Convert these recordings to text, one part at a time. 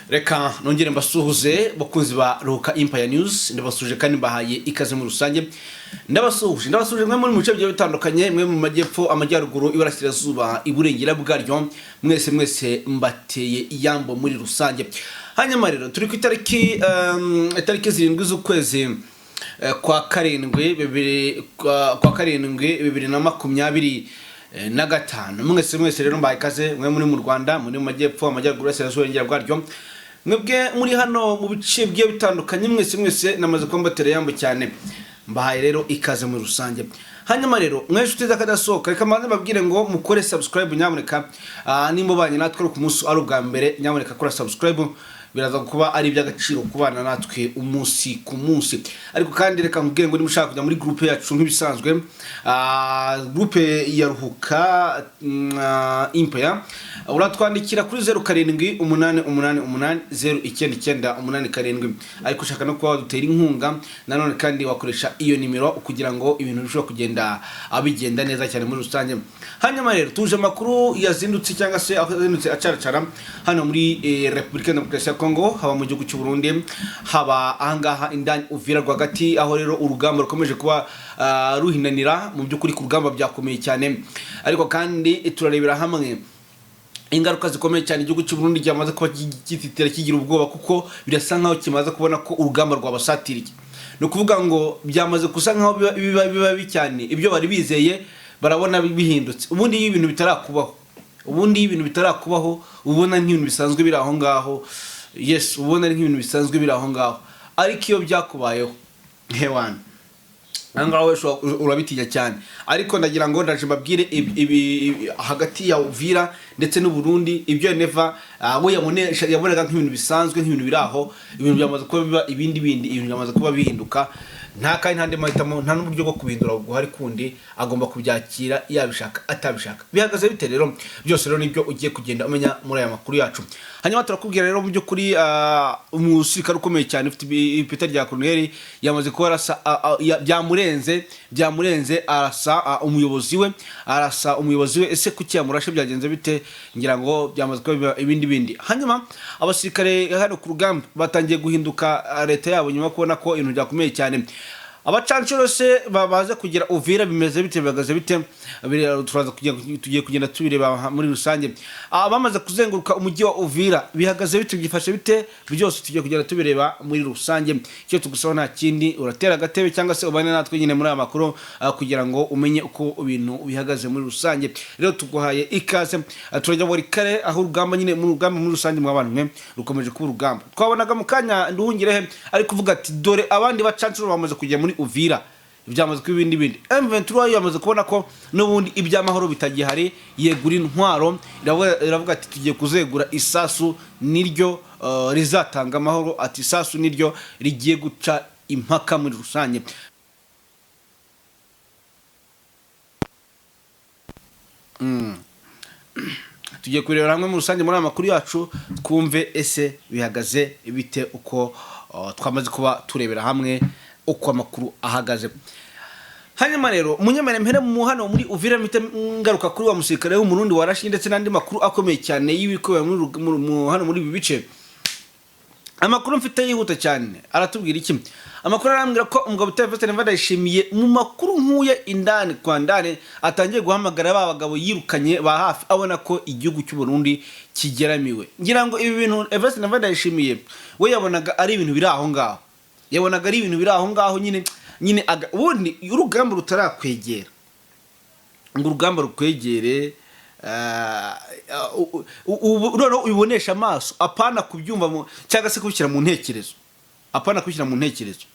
Reka nongere mbasuhuze, bakunzi ba Ruhuka Empire News. Ndabasuhuje kandi mbahaye ikaze muri rusange. Ndabasuhuje mwe muri mu bice bigiye bitandukanye, mwe mu majyepfo, amajyaruguru, iburasirazuba, iburengera bwaryo, mwese mwese mbateye iyambo muri rusange. Hanyuma rero turi ku itariki 7 z'ukwezi kwa karindwi bibiri kwa karindwi 2025. Mwese mwese rero mbahaye ikaze, mwe muri mu Rwanda, muri mu majyepfo, amajyaruguru, iburasirazuba, iburengera bwaryo, mwebwe muri hano mu bice bigiye bitandukanye, mwese mwese namaze kuba mbatera yambo cyane. Mbahaye rero ikaze muri rusange. Hanyuma rero mwe inshuti z'akadasohoka, reka mbanze mbabwire ngo mukore subscribe nyamuneka. Nimba ubanye natwe ari ku munsi ari ubwa mbere, nyamuneka kora subscribe, biraza kuba ari iby'agaciro kubana natwe umunsi ku munsi. Ariko kandi reka nkubwire ngo niba ushaka kujya muri groupe yacu nk'ibisanzwe, groupe ya Ruhuka Empire, uratwandikira kuri 0788809987. Ariko ushaka no kuba wadutera inkunga nanone kandi wakoresha iyo nimero kugira ngo ibintu birusheho kugenda bigenda neza cyane muri rusange. Hanyuma rero tuje amakuru yazindutse cyangwa se azindutse acaracara hano muri Repubulika ya Demokarasi ya Kongo, haba mu gihugu cy'u Burundi, haba ahangaha indani Uvira rwagati, aho rero urugamba rukomeje kuba ruhinanira. Mu by'ukuri ku rugamba byakomeye cyane, ariko kandi turarebera hamwe ingaruka zikomeye cyane igihugu cy'u Burundi cyamaze kuba gititira, kigira ubwoba, kuko birasa nkaho kimaze kubona ko urugamba rwabasatiriye. Ni ukuvuga ngo byamaze gusa nkaho biba bibi cyane. Ibyo bari bizeye barabona bihindutse. Ubundi iyo ibintu bitarakubaho ubona nk'ibintu bisanzwe biri aho ngaho. Yes, ubona ari nk'ibintu bisanzwe biri aho ngaho, ariko iyo byakubayeho, hewana, aha ngaho urabitinya cyane. Ariko ndagira ngo ndaje mbabwire hagati ya Uvira ndetse n'u Burundi, ibyo Neva we yabonaga nk'ibintu bisanzwe, nk'ibintu biri aho, ibintu byamaze kuba biba ibindi bindi, ibintu byamaze kuba bihinduka. Nta kandi nta mahitamo, nta n'uburyo bwo kubihindura buhari kundi, agomba kubyakira yabishaka atabishaka. Bihagaze bite rero? Byose rero nibyo ugiye kugenda umenya muri aya makuru yacu. Hanyuma turakubwira rero mu by'ukuri umusirikare ukomeye cyane ufite ipeti rya koloneli yamaze kuba arasa, byamurenze, arasa umuyobozi we, arasa umuyobozi we. Ese kuki yamurashe? Byagenze bite? Ngira ngo byamaze kuba biba ibindi bindi. Hanyuma abasirikare hano ku rugamba batangiye guhinduka leta yabo nyuma yo kubona ko ibintu byakomeye cyane. Abacancuro se baze kugira Uvira, bimeze bite? Bihagaze bite? Turaza tugiye kugenda tubireba muri rusange. Bamaze kuzenguruka umujyi wa Uvira, bihagaze bite? Byifashe bite? Byose tugiye kugenda tubireba muri rusange. Icyo tugusaba nta kindi, uratera agatebe cyangwa se ubane natwe nyine muri aya makuru kugira ngo umenye uko ibintu bihagaze muri rusange. Rero tuguhaye ikaze. Turajya buri kare aho urugamba nyine, mu rugamba muri rusange, mwa bantu mwe, rukomeje kuba urugamba. Twabonaga mu kanya Nduhungirehe ari kuvuga ati: "Dore abandi bacancuro bamaze kujya muri Uvira, byamaze kuba ibindi bindi." M23 yamaze kubona ko n'ubundi iby'amahoro bitagihari, yegura intwaro, iravuga ati: "Tugiye kuzegura, isasu niryo rizatanga amahoro." Ati: "Isasu niryo rigiye guca impaka muri rusange." Tugiye kurebera hamwe muri rusange muri aya makuru yacu, twumve ese bihagaze bite, uko twamaze kuba turebera hamwe uko amakuru ahagaze. Hanyuma rero munyemere mpere mu hano muri Uvira, mpite ngaruka kuri wa musirikare w'Umurundi warashe, ndetse n'andi makuru akomeye cyane y'ibikobera hano muri ibi bice. Amakuru mfite yihuta cyane aratubwira iki? Amakuru arambwira ko umugabo utari Evariste Ndayishimiye, mu makuru nkuye indani kwa ndani, atangiye guhamagara ba bagabo yirukanye ba hafi, abona ko igihugu cy'u Burundi kigeramiwe. Ngira ngo ibi bintu Evariste Ndayishimiye we yabonaga ari ibintu biri aho ngaho, yabonaga ari ibintu biri aho ngaho nyine. Ubundi iyo urugamba rutarakwegera ngo urugamba rukwegere, ubu noneho ubibonesha amaso, apana kubyumva cyangwa se kubishyira mu ntekerezo, apana kubishyira mu ntekerezo.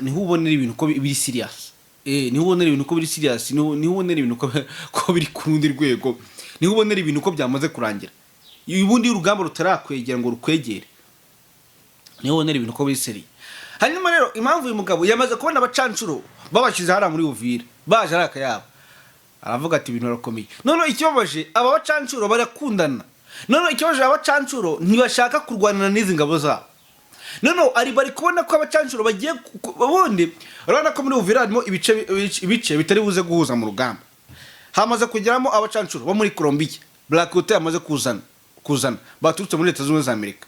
Niho ubonera ibintu ko biri serious, niho ubonera ibintu ko biri serious, niho ubonera ibintu ko biri ku rundi rwego, niho ubonera ibintu ko byamaze kurangira. Ubundi iyo urugamba rutarakwegera ngo rukwegere, niho ubonera ibintu ko biri sérieux. Hanyuma rero impamvu uyu mugabo yamaze kubona abacancuro babashyize hariya muri Uvira, baje ari akayabo, aravuga ati: "Ibintu birakomeye." Noneho ikibabaje, aba bacancuro barakundana. Noneho ikibabaje, aba bacancuro ntibashaka kurwanana n'izi ngabo zabo. Noneho ari bari kubona ko abacancuro bagiye ubundi urabona ko muri Uvira harimo ibice bitari buze guhuza mu rugamba. Hamaze kugeramo abacancuro bo muri Colombia, Black Water yamaze kuzana baturutse muri Leta Zunze Ubumwe za Amerika.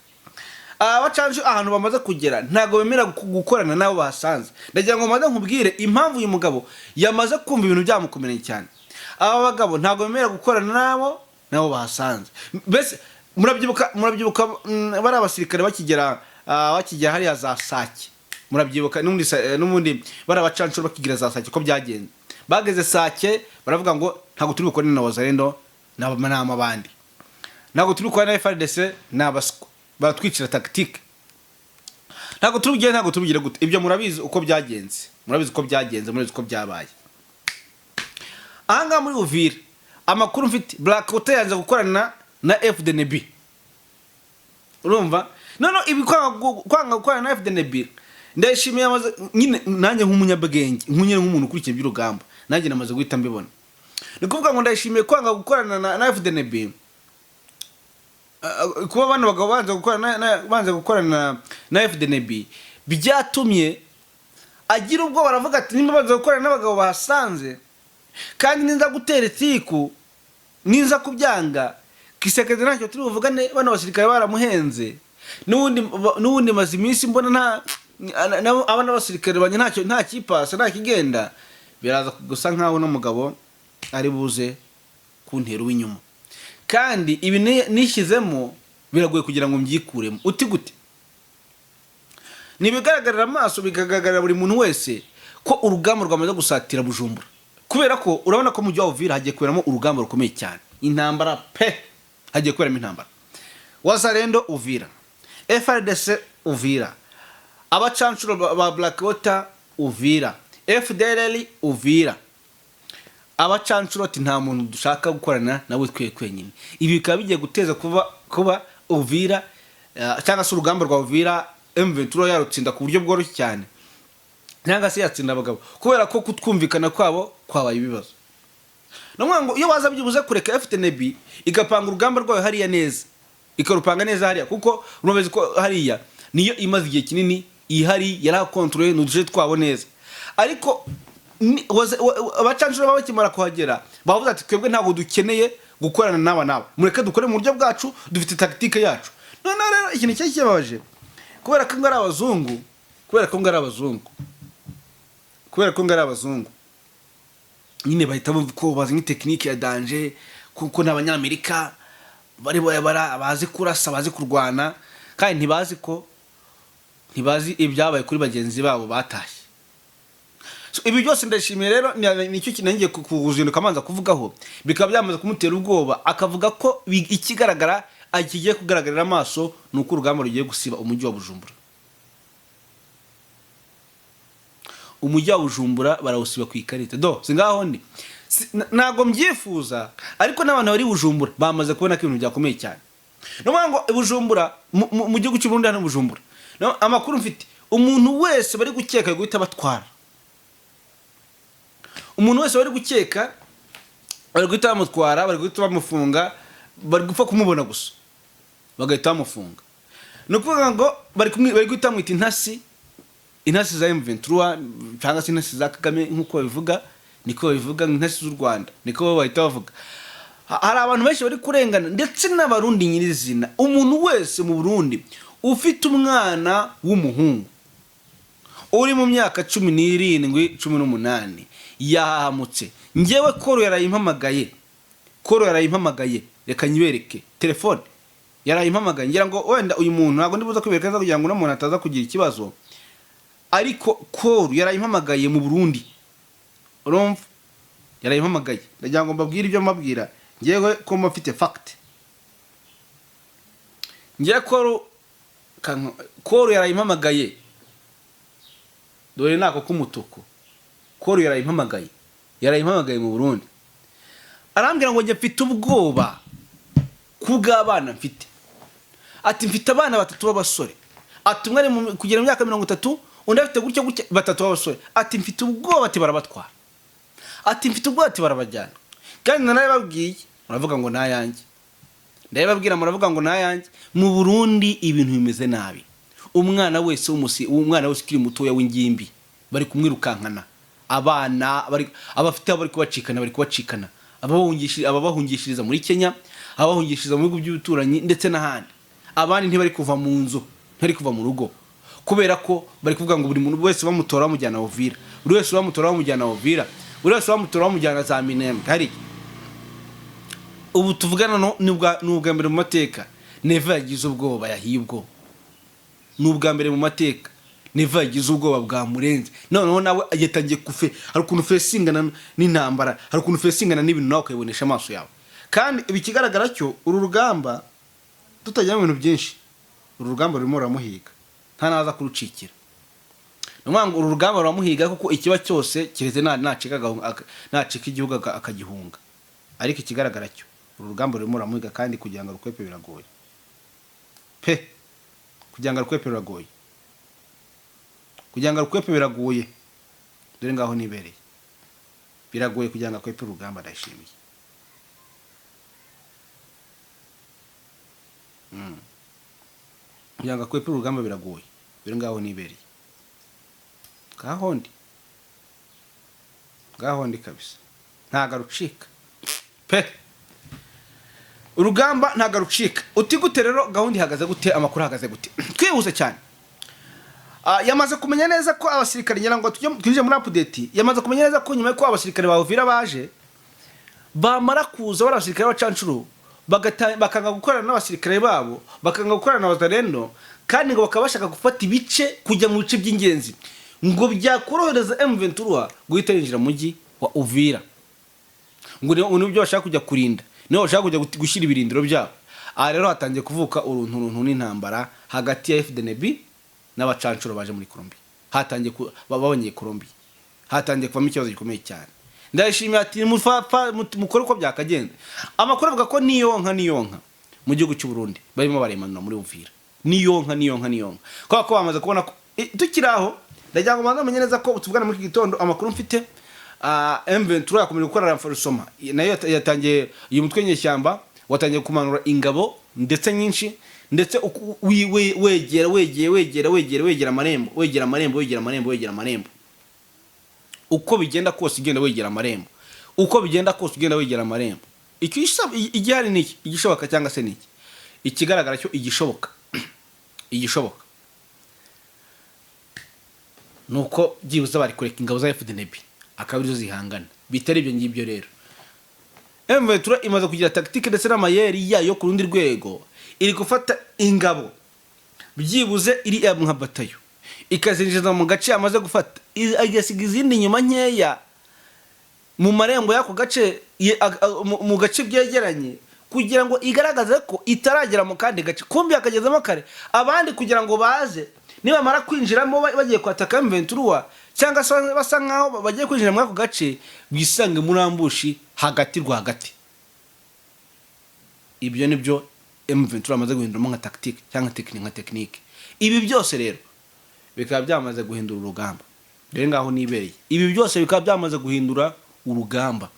Abacanshuro ahantu bamaze kugera ntabwo bemera gukorana n'abo bahasanze. Ndagira ngo maze nkubwire impamvu uyu mugabo yamaze kumva ibintu byamukomereye cyane. Aba bagabo ntabwo bemera gukorana nabo bahasanze. Mbese murabyibuka bari abasirikare bakigera hariya za Sake, murabyibuka n'ubundi bari abacanshuro bakigira za Sake ko byagenze. Bageze Sake baravuga ngo ntabwo turi bukorane na Wazalendo, ni amabandi, ntabwo turi bukorane na FARDC, ni abaswa, baratwicira tactique, ntabwo turi bugere, ntabwo turi bugere gute. Ibyo murabizi uko byagenze, murabizi uko byagenze, murabizi uko byabaye. Ahangaha muri Uvira, amakuru mfite, Blackwater yanze gukorana na FDNB. Urumva none ibi kwanga gukorana na FDNB, Ndayishimiye amaze nyine, nanjye nk'umunyabwenge, nk'unyine nk'umuntu ukurikiye iby'urugamba, nanjye namaze guhita mbibona. Ni ukuvuga ngo Ndayishimiye kwanga gukorana na FDNB, kuba bano bagabo banze gukorana na FDNB byatumye agira ubwo baravuga ati nimba banze gukorana n'abagabo bahasanze, kandi ninza gutera itiku, ninza kubyanga, Tshisekedi ntacyo turi buvugane, bano basirikare baramuhenze. N'ubundi maze iminsi mbona nta abana b'abasirikare banjye ntacyo, nta kipasa, nta kigenda, biraza gusa nkaho uno mugabo ari buze kuntera uw'inyuma, kandi ibi nishyizemo biragoye kugira ngo mbyikuremo. Uti gute? Ni ibigaragarira amaso, bikagaragarira buri muntu wese ko urugamba rwamaze gusatira Bujumbura, kubera ko urabona ko mu mujyi wa Uvira hagiye kuberamo urugamba rukomeye cyane, intambara pe, hagiye kuberamo intambara. Wazalendo Uvira, FARDC Uvira, abacanshuro ba Blackwater Uvira, FDLR Uvira. Abacanshuro ati nta muntu dushaka gukorana nawe, twe twenyine. Ibi bikaba bigiye guteza kuba Uvira, cyangwa se urugamba rwa Uvira, M23 yarutsinda ku buryo bworoshye cyane, cyangwa se yatsinda abagabo, kubera ko kutwumvikana kwabo kwabaye ibibazo. Ni ukuvuga ngo iyo baza byibuze kureka FDNB igapanga urugamba rwayo hariya neza, ikarupanga neza hariya, kuko murabizi ko hariya niyo imaze igihe kinini ihari, yarakontorore ni uduce twabo neza. Ariko abacanshuro baba bakimara kuhagera bavuze ati twebwe ntabwo dukeneye gukorana n'aba n'aba, mureke dukore mu buryo bwacu, dufite tactique yacu. Noneho rero ikintu cyari kibabaje, kubera ko ngo ari abazungu, kubera ko ngo ari abazungu, kubera ko ngo ari abazungu nyine, bahita bumva ko bazanye technique ya danger, kuko n'Abanyamerika bari bara bazi kurasa, bazi kurwana, kandi ntibazi ko ntibazi ibyabaye kuri bagenzi babo batashye. So, ibi byose Ndashimiye rero nicyo kintu ngiye kuzinduka amanza kuvugaho, bikaba byamaze kumutera ubwoba, akavuga ko ikigaragara kigiye kugaragarira amaso ni uko urugamba rugiye gusiba umujyi wa Bujumbura. Umujyi wa Bujumbura barawusiba ku ikarita. Do si ngaho ndi. Ntabwo mbyifuza, ariko n'abantu bari Bujumbura bamaze kubona ko ibintu byakomeye cyane. Ni ukuvuga ngo i Bujumbura, mu gihugu cy'u Burundi hano i Bujumbura, no, amakuru mfite, umuntu wese bari gukeka guhita batwara, umuntu wese bari gukeka bari guhita bamutwara, bari guhita bamufunga, bari gupfa kumubona gusa bagahita bamufunga. Ni ukuvuga ngo bari guhita bamwita intasi, intasi za M23 cyangwa se intasi za Kagame nk'uko babivuga, niko babivuga, intasi z'u Rwanda niko bo bahita bavuga. Hari abantu benshi bari kurengana, ndetse n'Abarundi nyirizina. Umuntu wese mu Burundi ufite umwana w'umuhungu uri mu myaka 17, 18 yahamutse. Ngewe call yarayimpamagaye, call yarayimpamagaye, reka nyibereke telefone yarayimpamagaye. Ngira ngo wenda uyu muntu ntabwo ndibuza kwibereka neza kugira ngo uno muntu ataza kugira ikibazo, ariko call yarayimpamagaye mu Burundi, urumva, yarayimpamagaye. Ndagira ngo mbabwire ibyo mbabwira ngewe ko mba mfite fact. Ngewe call yarayimpamagaye, dore nako k'umutuku. Call yarayimpamagaye, yarayimpamagaye mu Burundi, arambwira ngo njye mfite ubwoba kubw'abana mfite. Ati mfite abana batatu b'abasore, ati umwe ari kugera mu myaka 30, undi afite gutya gutya, batatu b'abasore. Ati mfite ubwoba, ati barabatwara, ati mfite ubwoba, ati barabajyana. Kandi narababwiye, muravuga ngo nayanjye, ndabibabwira muravuga ngo nayanjye. Mu Burundi ibintu bimeze nabi. Umwana wese ukiri mutoya w'ingimbi bari kumwirukankana, abana bari abafite abo bari kubacikana, bari kubacikana, ababahungishiriza muri Kenya, abahungishiriza mu bihugu by'ibituranyi ndetse n'ahandi. Abandi ntibari kuva mu nzu. Ntari kuva mu rugo kubera ko bari kuvuga ngo buri muntu wese bamutora bamujyana Uvira, buri wese bamutora bamujyana Uvira, buri wese bamutora bamujyana za Minembwe. Hariya ubu tuvugana no ni ubwa mbere mu mateka Neva yagize ubwoba, yahiye ubwoba. Ni ubwa mbere mu mateka Neva yagize ubwoba bwamurenze. Noneho nawe yatangiye kufe, hari ukuntu ufesingana n'intambara, hari ukuntu ufesingana n'ibintu nawe ukabibonesha amaso yawe. Kandi ibi ikigaragara cyo, uru rugamba, tutajya mu bintu byinshi, uru rugamba rurimo ruramuhiga, nta naza kurucikira. Ni ukuvuga ngo uru rugamba ruramuhiga, kuko ikiba cyose keretse nacika igihugu akagihunga. Ariko ikigaragara cyo, uru rugamba rurimo ruramuhiga, kandi kugira ngo arukwepe biragoye pe. Kugira ngo arukwepe biragoye, kugira ngo arukwepe biragoye. Dore ngaho nibereye, biragoye kugira ngo akwepe urugamba. Ndayishimiye. Kugira ngo akwepe urugamba biragoye. Dore ngaho nibereye, ngaho ndi, ngaho ndi kabisa. Ntago arucika pe, urugamba ntago arucika. Uti gute rero? Gahunda ihagaze gute? Amakuru ahagaze gute? Twihuse cyane. Yamaze kumenya neza ko abasirikare, ngira ngo tujye twinjire muri update, yamaze kumenya neza ko nyuma y'uko abasirikare ba Uvira baje, bamara kuza bari abasirikare b'abacancuro, bakanga gukorana n'abasirikare babo, bakanga gukorana na Wazalendo, kandi ngo bakaba bashaka gufata ibice, kujya mu bice by'ingenzi, ngo byakorohereza M23 guhita yinjira mu mujyi wa Uvira. Ngo nibyo bashaka kujya kurinda, niho bashaka kujya gushyira ibirindiro byabo. Aha rero hatangiye kuvuka uruntu runtu n'intambara hagati ya FDNB n'abacancuro baje muri Colombia. Hatangiye babonye Colombia, hatangiye kuvamo ikibazo gikomeye cyane. Ndayishimiye ati mukore uko byakagenze. Amakuru avuga ko niyonka niyonka mu gihugu cy'u Burundi barimo baremanura muri Uvira, niyonka niyonka niyonka, kubera ko bamaze kubona ko tukiri aho. Ndagira ngo manze mumenye neza ko tuvugana muri iki gitondo, amakuru mfite, M23 yakomeje gukora renforcement nayo yatangiye. Uyu mutwe nyeshyamba watangiye kumanura ingabo ndetse nyinshi, ndetse wegera wegera wegera wegera wegera amarembo, wegera amarembo, wegera amarembo, wegera amarembo. Uko bigenda kose ugenda wegera amarembo, uko bigenda kose ugenda wegera amarembo. Icyo igihari ni iki? Igishoboka cyangwa se ni iki? Ikigaragara cyo, igishoboka ni uko byibuze bari kureka ingabo za FDNB akaba arizo zihangana. Bitari ibyo ngibyo rero, M23 imaze kugira tactique ndetse n'amayeri yayo ku rundi rwego. Iri gufata ingabo byibuze iri nka batayo, ikazinjiza mu gace yamaze gufata, igasiga izindi nyuma nkeya mu marembo y'ako gace, mu gace byegeranye, kugira ngo igaragaze ko itaragera mu kandi gace, kumbi yakagezemo kare. Abandi kugira ngo baze nibamara kwinjiramo bagiye kwataka M23, cyangwa se basa nkaho bagiye kwinjira muri ako gace, bisange muri ambush hagati rwagati. Ibyo nibyo M23 amaze guhinduramo nka tactique cyangwa technique, nka technique. Ibi byose rero bikaba byamaze guhindura urugamba. Rero ngaho nibereye, ibi byose bikaba byamaze guhindura urugamba.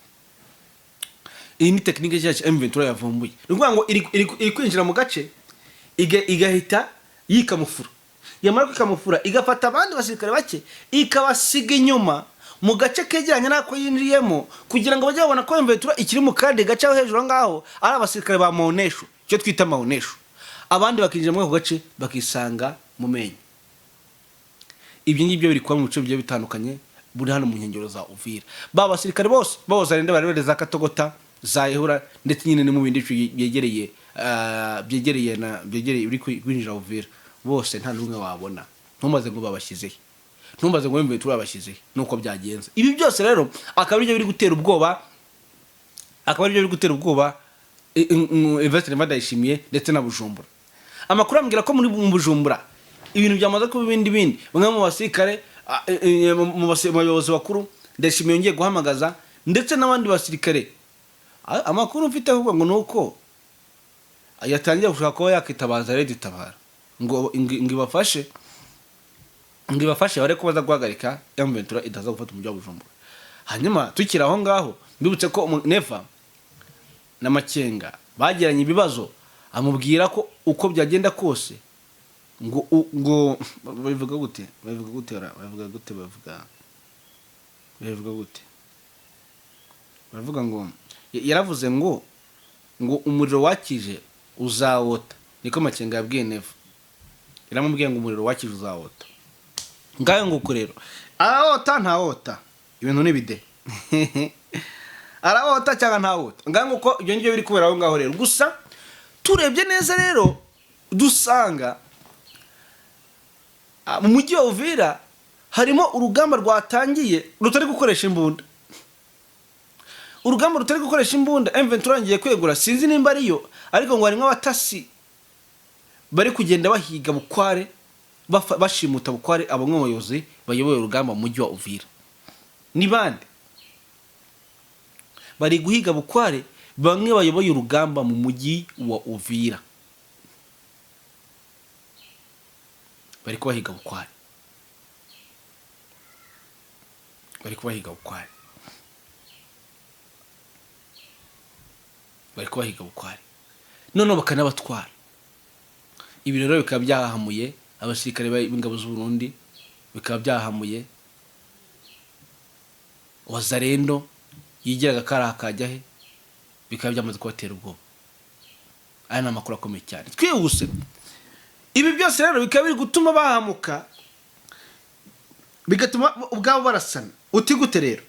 Iyi ni technique nshyashya M23 yavumbuye. Ni ukuvuga ngo iri kwinjira mu gace, igahita yikamufura, yamara kwikamufura igafata abandi basirikare bake ikabasiga inyuma mu gace kegeranye n'ako yinjiyemo, kugira ngo bajye babona ko M23 ikiri mu kandi gace aho hejuru aho ngaho, ari abasirikare ba maonesho, icyo twita maonesho. Abandi bakinjira muri ako gace bakisanga mu menyo. Ibyo ngibyo biri kuba mu bice bigiye bitandukanye buri hano mu nkengero za Uvira. Ba basirikare bose b'Abazalendo bari bari za Katogota, za Ehura, ndetse nyine no mu bindi bice byegereye, byegereye na byegereye biri kwinjira Uvira, bose nta n'umwe wabona. Ntumaze ngo babashyizehe, ntumbaze ngo wembe turabashyizehe, nuko byagenze. Ibi byose rero akaba aribyo biri gutera ubwoba, akaba aribyo biri gutera ubwoba Evariste Ndayishimiye ndetse na Bujumbura. Amakuru ambwira ko muri mu Bujumbura ibintu byamaze kuba ibindi bindi. Bamwe mu basirikare, mu bayobozi bakuru Ndayishimiye yongeye guhamagaza, ndetse n'abandi basirikare. Amakuru mfite ahubwo ngo ni uko yatangiye gushaka kuba yakitabaza Red Tabara ngo ibafashe bare ko baza guhagarika M23 itaza gufata umujyi wa Bujumbura. Hanyuma tukiri aho ngaho, mbibutse ko Neva na Makenga bagiranye ibibazo, amubwira ko uko byagenda kose ngo babivuga gute, babivuga gute, babivuga gute, babivuga gute, baravuga ngo yaravuze ngo umuriro wakije uzawota. Niko Makenga yabwiye Neva. Iramubwiye ngo umuriro wakije uzawota. Ngayo nguko rero, arawota ntawota, ibintu ni bide, arawota cyangwa ntawota. Ngayo nguko, ibyo ngibyo biri kubera aho ngaho rero. Gusa turebye neza rero dusanga mu mujyi wa Uvira harimo urugamba rwatangiye rutari gukoresha imbunda, urugamba rutari gukoresha imbunda. M23 ngiye kwegura, sinzi nimba ariyo, ariko ngo harimo abatasi bari kugenda bahiga bukware, bashimuta bukware abamwe mu bayobozi bayoboye urugamba mu mujyi wa Uvira. Ni bande bari guhiga bukware bamwe bayoboye urugamba mu mujyi wa Uvira? Bari kubahiga bukware, bari kubahiga bukware, bari kubahiga bukware, noneho bakanabatwara. Ibi rero bikaba byahahamuye abasirikare b'ingabo z'u Burundi, bikaba byahahamuye Wazalendo yigiraga kariya kajya he, bikaba byamaze kubatera ubwoba. Aya ni amakuru akomeye cyane. Twihuse, ibi byose rero bikaba biri gutuma bahamuka, bigatuma ubwabo barasana. Uti gute rero?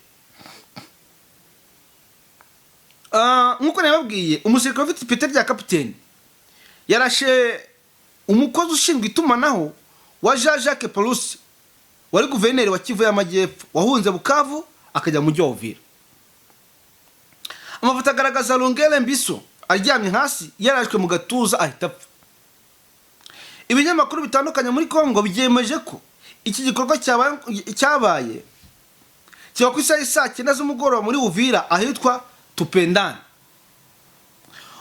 Nk'uko nababwiye, umusirikare ufite ipeti rya kapiteni yarashe umukozi ushinzwe itumanaho wa Jean Jacques Purusi, wari guverineri wa Kivu y'Amajyepfo, wahunze Bukavu akajya mu mujyi wa Uvira. Amafoto agaragaza Rungere Mbiso aryamye hasi, yarashwe mu gatuza ahita apfa. Ibinyamakuru bitandukanye muri Congo byemeje ko iki gikorwa cyabaye kiba ku isaha saa 9 z'umugoroba muri Uvira ahitwa Tupendani.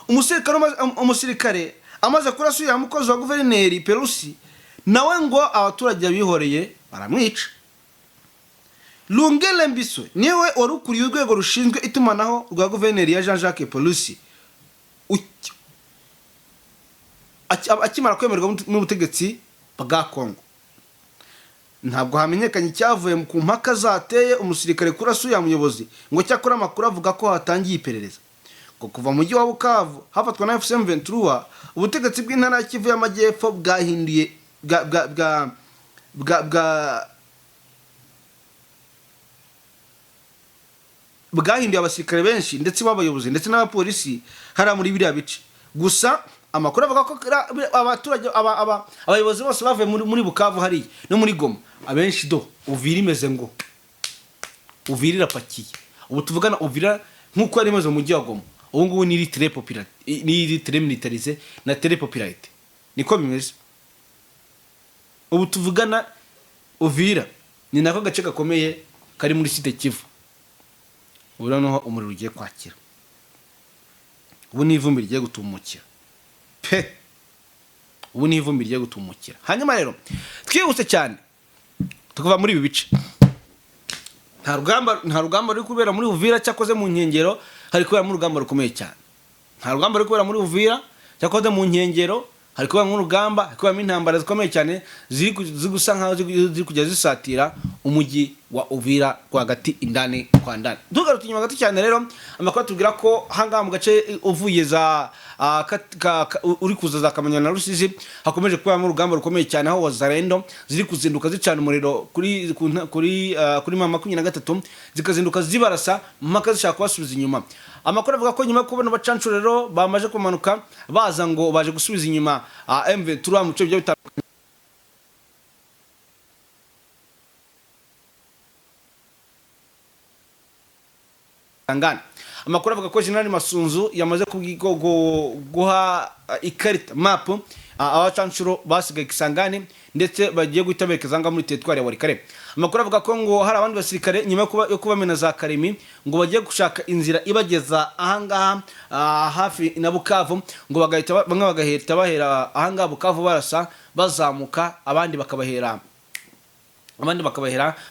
Umusirikare amaze kurasa uriya mukozi wa guverineri Perusi, nawe ngo abaturage bihoreye baramwica. Lungele Mbiso niwe wari ukuriye urwego rushinzwe itumanaho rwa guverineri ya Jean Jacques Purusi akimara kwemerwa n'ubutegetsi bwa Congo. Ntabwo hamenyekanye icyavuye ku mpaka zateye umusirikare kurasa uriya muyobozi, ngo cyakora amakuru avuga ko hatangiye iperereza. Ngo kuva mu mujyi wa Bukavu hafatwa na AFC M23, ubutegetsi bw'intara ya Kivu y'Amajyepfo bwahinduye bwa bwa bwa bwa bwa bwahinduye abasirikare benshi ndetse b'abayobozi ndetse n'abapolisi hariya muri biriya bice. Gusa amakuru avuga ko abaturage abayobozi bose bavuye muri Bukavu hariya no muri Goma abenshi. Do Uvira imeze ngo Uvira irapakiye ubu tuvugana. Uvira nk'uko yari imaze mu mujyi wa Goma, ubu ngubu ni très populaire, ni très militarisé na très populaire, niko bimeze ubu tuvugana. Uvira ni nako gace gakomeye kari muri Sud Kivu. Ubu noneho umuriro ugiye kwakira, ubu ni ivumbi rigiye gutumukira pe, ubu ni ivumbi rigiye gutumukira. Hanyuma rero twihuse cyane tukava muri ibi bice, nta rugamba ruri kubera muri Uvira, cyakoze mu nkengero hari kuberamo urugamba rukomeye cyane. Nta rugamba ruri kubera muri Uvira, cyakoze mu nkengero hari kuberamo urugamba, hari kuberamo intambara zikomeye cyane ziri gusa nkaho ziri kujya zisatira umujyi wa Uvira rwagati, indani kwa ndani. Tugarutse inyuma gato cyane rero, amakuru atubwira ko ahangaha mu gace uvuye za uri kuza za Kamanyola na Rusizi hakomeje kuberamo urugamba rukomeye cyane, aho Wazalendo ziri kuzinduka zicana umuriro kuri M23, zikazinduka zibarasa mpaka zishaka kubasubiza inyuma. Amakuru avuga ko nyuma yo kubona abacancuro rero bamaze kumanuka baza ngo baje gusubiza inyuma M23 mu bice bigiye bitandukanye. Ngana amakuru avuga ko General Masunzu yamaze guha ikarita map abacancuro basigaye Kisangani, ndetse bagiye guhita berekeza ngaha muri teritwari ya Walikale. Amakuru avuga ko ngo hari abandi basirikare nyuma yo kubamena za Karemi, ngo bagiye gushaka inzira ibageza ahangaha hafi na Bukavu, ngo bagahita bamwe bagahita bahera ahangaha Bukavu barasa bazamuka, abandi bakabahera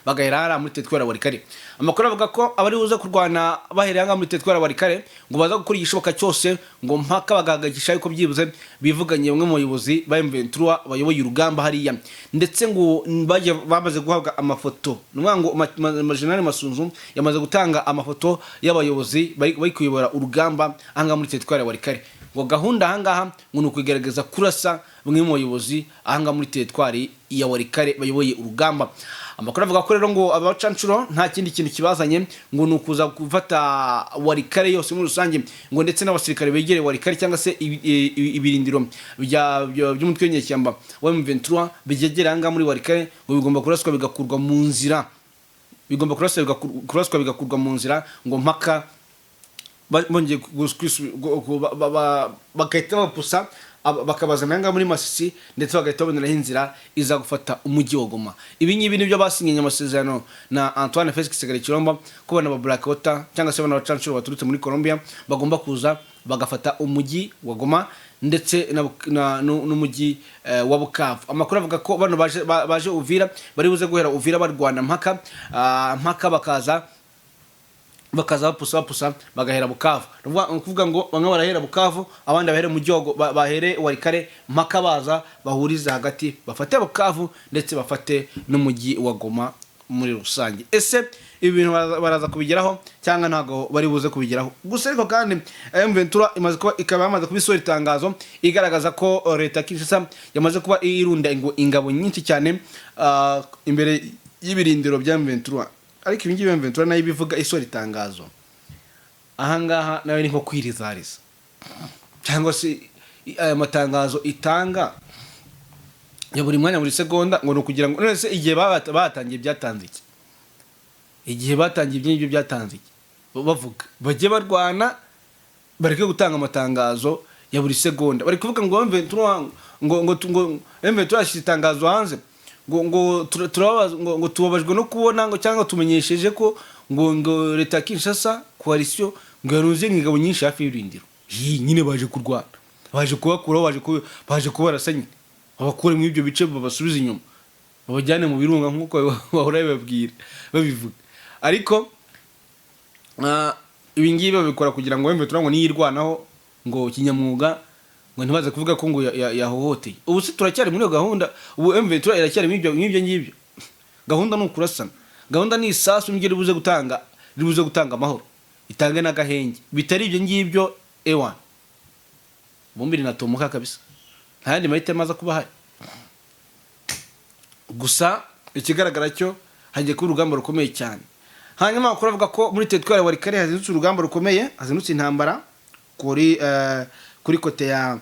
bagahera hariya muri teritwari ya Walikale. Amakuru avuga ko abari buze kurwana bahereye ahangaha muri teritwari ya Walikale ngo baza gukora igishoboka cyose ngo mpaka bagahagayikisha yuko byibuze bivuganye bamwe mu bayobozi ba M23 bayoboye urugamba hariya, ndetse ngo bagiye bamaze guhabwa amafoto. Ni ukuvuga ngo General Masunzu yamaze gutanga amafoto y'abayobozi bari kuyobora urugamba ahangaha muri teritwari ya Walikale. Ngo gahunda ahangaha ngo ni ukugerageza kurasa bamwe mu bayobozi ahangaha muri teritwari ya Walikale bayoboye urugamba. Amakuru avuga ko rero ngo abacanshuro nta kindi kintu kibazanye, ngo ni ukuza gufata Walikale yose muri rusange, ngo ndetse n'abasirikare begereye Walikale cyangwa se ibirindiro by'umutwe w'inyeshyamba wa M23 byegera ahangaha muri Walikale, ngo bigomba kuraswa bigakurwa mu nzira, bigomba kuraswa bigakurwa mu nzira, ngo mpaka bongeye bagahita bapusa bakabazana ahangaha muri Masisi, ndetse bagahita baboneraho inzira iza gufata umujyi wa Goma. Ibi ngibi nibyo basinyanye amasezerano na Antoine Felix Tshisekedi Tshilombo, ko bana ba Blackwater cyangwa se bana bacanshuro baturutse muri Colombia bagomba kuza bagafata umujyi wa Goma ndetse n'umujyi wa Bukavu. Amakuru avuga ko bano baje Uvira bari buze guhera Uvira barwana mpaka bakaza bapusa bapusa bagahera Bukavu. Ni ukuvuga ngo bamwe barahera Bukavu, abandi bahere mu gihugu, bahere Walikale, mpaka baza bahuriza hagati, bafate Bukavu ndetse bafate n'umujyi wa Goma muri rusange. Ese ibi bintu baraza kubigeraho cyangwa ntabwo bari buze kubigeraho? Gusa ariko kandi M23 imaze kuba ikaba yamaze kubisohora itangazo igaragaza ko leta ya Kinshasa yamaze kuba irunda ingabo nyinshi cyane imbere y'ibirindiro bya M23. Ariko ibi ngibi M23 nayo ibivuga isohora itangazo ahangaha nayo ni nko kwirizariza, cyangwa se aya matangazo itanga ya buri mwanya, buri segonda, ngo ni ukugira ngo none se igihe batangiye byatanze iki? Igihe batangiye ibyo ngibyo byatanze iki? Bavuga bajye barwana, bareke gutanga amatangazo ya buri segonda. Bari kuvuga ngo M23 ngo M23 yashyize itangazo hanze ngo turababaza, ngo tubabajwe no kubona ngo cyangwa tumenyesheje ko ngo leta ya Kinshasa, coalition, ngo yarunze ingabo nyinshi hafi y'ibirindiro. Yi nyine baje kurwana, baje kubakuraho, baje kubarasa nyine, babakure muri ibyo bice, babasubize inyuma, babajyane mu birunga nk'uko bahora babibabwira, babivuga. Ariko ibi ngibi babikora kugira ngo M23 ngo niyirwanaho ngo kinyamwuga, ngo ntibaze kuvuga ko ngo yahohoteye. Ubu se turacyari muri iyo gahunda? Ubu M23 iracyari muri ibyo ngibyo? Gahunda ni ukurasana, gahunda ni isasu niryo ribuze gutanga amahoro, itange n'agahenge. Bitari ibyo ngibyo, ewan vumbi rinatumuka kabisa, nta yandi mahitamo aza kuba ahari. Gusa ikigaragara cyo hagiye kuba urugamba rukomeye cyane. Hanyuma amakuru avuga ko muri teritwari ya Walikale hazindutse urugamba rukomeye, hazindutse intambara kuri côté ya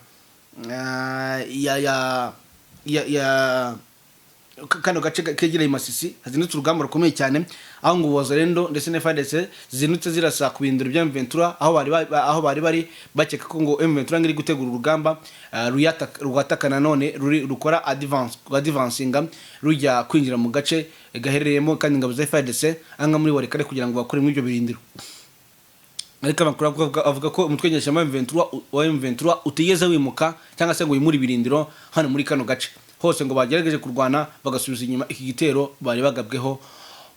kano gace kegereye Masisi. Hazindutse urugamba rukomeye cyane, aho ngo Wazalendo ndetse na FARDC zindutse zirasa ku birindiro bya M23 aho bari bari bakeka ko ngo M23 ngo iri gutegura urugamba rwataka nanone rukora advance, advancinga rujya kwinjira mu gace gaherereyemo kandi ingabo za FARDC anga muri Walikale kugira ngo bakore muri ibyo birindiro. Ariko amakuru avuga ko umutwe w'inyeshyamba wa M23 utigeze wimuka cyangwa se ngo wimure ibirindiro hano muri kano gace hose, ngo bagerageje kurwana bagasubiza inyuma iki gitero bari bagabweho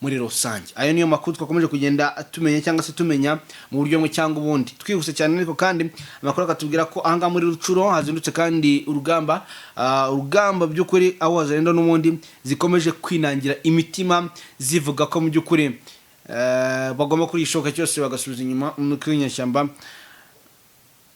muri rusange. Ayo niyo makuru twakomeje kugenda tumenya cyangwa se tumenya mu buryo bumwe cyangwa ubundi, twihuse cyane. Ariko kandi amakuru akatubwira ko ahangaha muri Rutshuru hazindutse kandi urugamba, urugamba by'ukuri, aho Wazalendo n'ubundi zikomeje kwinangira imitima zivuga ko mu by'ukuri bagomba kuri ishoka cyose bagasubiza inyuma umutwe w'inyeshyamba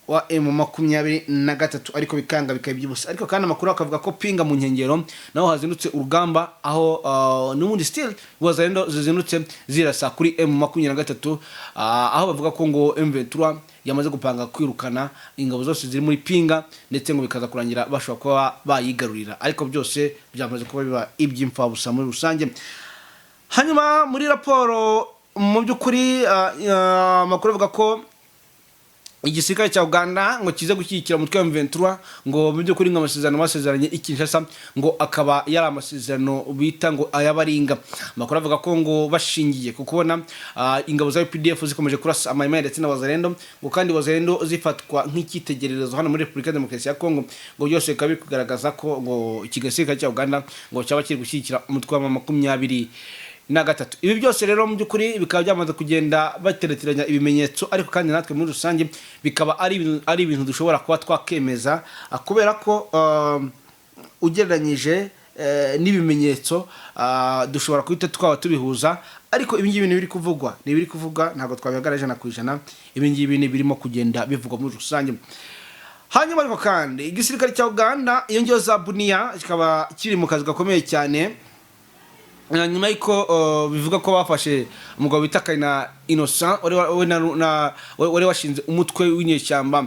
wa M23, ariko bikanga, bikaba iby'ubusa. Ariko kandi amakuru akavuga ko Pinga mu nkengero naho hazindutse urugamba, aho n'ubundi still Wazalendo zizindutse zirasa kuri M23, aho bavuga ko ngo M23 yamaze gupanga kwirukana ingabo zose ziri muri Pinga, ndetse ngo bikaza kurangira bashobora kuba bayigarurira, ariko byose byamaze kuba biba iby'imfabusa muri rusange. Hanyuma muri raporo mu by'ukuri, amakuru avuga ko igisirikare cya Uganda ngo kize gushyigikira umutwe wa M23, ngo mu by'ukuri ngo amasezerano basezeranye i Kinshasa ngo akaba yari amasezerano bita ngo ayabaringa. Amakuru avuga ko ngo bashingiye ku kubona ingabo za UPDF zikomeje kurasa Maimai ndetse na Wazalendo, ngo kandi Wazalendo zifatwa nk'icyitegererezo hano muri Repubulika ya Demokarasi ya Kongo, ngo byose bikaba biri kugaragaza ko ngo iki gisirikare cya Uganda ngo cyaba kiri gushyigikira umutwe wa 23. Ibi byose rero mu by'ukuri bikaba byamaze kugenda batereteranya ibimenyetso, ariko kandi natwe muri rusange bikaba ari ibintu dushobora kuba twakemeza, kubera ko ugereranyije n'ibimenyetso, dushobora guhita twaba tubihuza. Ariko ibi ngibi ni ibiri kuvugwa, ntabwo twabihagarara 100%. Ibi ngibi ni ibirimo kugenda bivugwa muri rusange. Hanyuma ariko kandi igisirikare cya Uganda iyo ngiyo za Bunia kikaba kiri mu kazi gakomeye cyane, nyuma y'uko bivuga ko bafashe umugabo bita Kayina Innocent wari washinze umutwe w'inyeshyamba,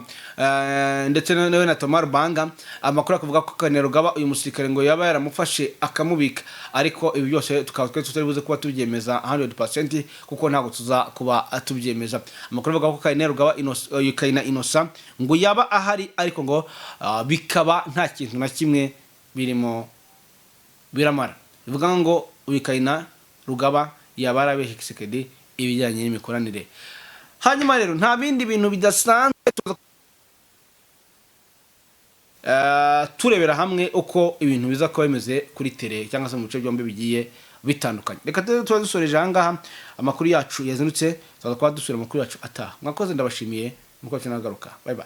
ndetse nawe na Tomar Banga. Amakuru akavuga ko Kainerugaba uyu musirikare ngo yaba yaramufashe akamubika, ariko ibi byose tukaba twe tutari buze kuba tubyemeza 100% kuko ntabwo tuza kuba tubyemeza. Amakuru avuga ko Kainerugaba Kayina Innocent ngo yaba ahari, ariko ngo bikaba nta kintu na kimwe birimo biramara. Bivuga ngo uyu Kayina Rugaba yaba yarabeshye Tshisekedi ibijyanye n'imikoranire. Hanyuma rero nta bindi bintu bidasanzwe turebera hamwe uko ibintu biza kuba bimeze kuri terrain cyangwa se mu bice byombi bigiye bitandukanye. Reka tube tuba dusoreje ahangaha amakuru yacu yazindutse, tuzaza kuba dusubira amakuru yacu ataha. Mwakoze, ndabashimiye muko nagaruka. Bye bye.